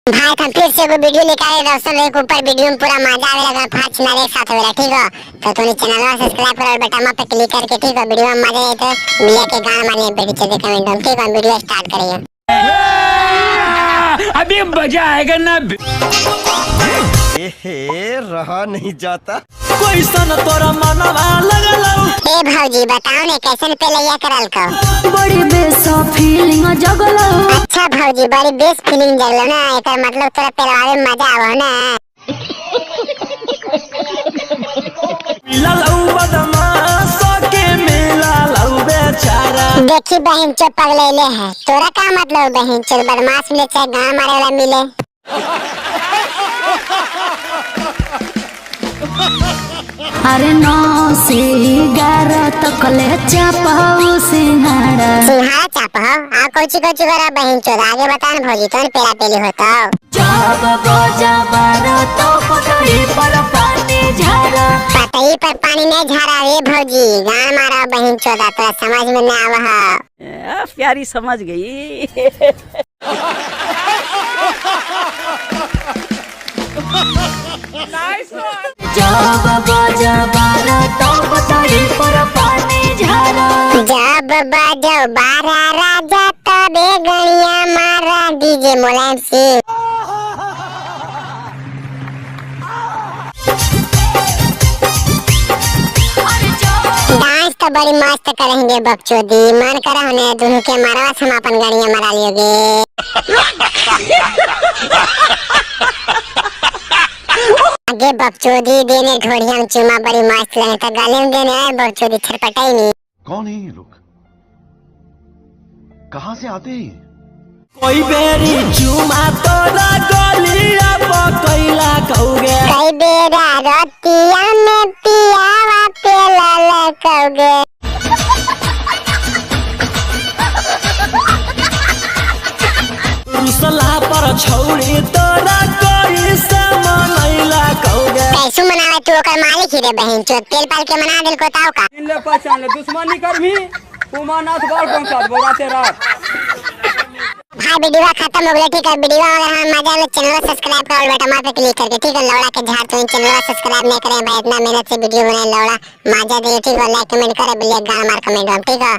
भाई हम फिर से एगो वीडियो लेकर आए दोस्तों, एक ऊपर वीडियो में पूरा मजा आवे लगा, फाच नारे एक साथ होवेला, ठीक हो। तो तूने चैनल सब्सक्राइब करो और बटन पे क्लिक करके, ठीक हो, वीडियो में मजा आए तो मिया के गाना मारिए बेटी चलते कमेंट में, ठीक हो। वीडियो स्टार्ट करिए। अभी मजा आएगा ना। एहे, रहा नहीं जाता। कोई सन तोरा मनवा लगलौ। ए भौजी बताओ ने कैसन पे लैया करल को? बड़ी बेसा फीलिंग जगलो। अच्छा भौजी बड़ी बेस फीलिंग जगलो ना, एकर मतलब तोरा पेलवावे में मजा आवो ना। मिललौ बदमाश के मिललौ बेचारा। देखी बहन चो पगलेले है, तोरा का मतलब बहन चो बदमाश मिले चाहे गाँव मारे वाला मिले। अरे 9 से 11 तक ले चापाऊ सिंघाड़ा। सिंघाड़ा चाप हो आ कोची कोची करा बहन चो, आगे बता ना भौजी तोन पेला पेली होता। जब बजा 12 तो पतई पर पानी झारा। पतई पर पानी नहीं झारा रे भौजी, गान मारा बहन चोदा, तोरा समझ में ना आवा है। प्यारी समझ गई। जब बजा 12 तो पतई पर पानी झारा। जब बजो 12 राजा तबे गणिया मारा, डीजे मुलायम सिंह। डांस तो बड़ी मस्त करेंगे बकचोदी, मन करा होने दोनों के मारवा हम अपन गणिया मारा लियोगे। आगे बकचोदी देने घोड़िया में चुमा बड़ी मस्त लगे तो गले में देने आए बकचोदी छटपटाई नहीं। कौन है ये लोग, कहाँ से आते हैं? कोई बेरी चुमा तोरा गलिया पकैला कौगे। कई बेरा रतिया में पियावा पेला लकौगे। रुसला पर छौरी तोरा कैसे मनैला कौगे। कैसू मनावे तू ओकर मालिक ही रे बहन चो, तेल पाल के मना दिल को ताऊ का। ले पहचान ले, दुश्मनी करभी उमानाथ बार पहुंचा दबो राते रात। भाई वीडियो खत्म हो गया, ठीक है। वीडियो अगर हम मजा आवे चैनल सब्सक्राइब करो और बटन पे क्लिक करके, ठीक है। लौड़ा के झाड़ तो चैनल सब्सक्राइब नहीं करें भाई, इतना मेहनत से वीडियो बनाए लौड़ा मजा दे, ठीक है। लाइक कमेंट करे बिल्ली गाना मार कमेंट, ठीक है।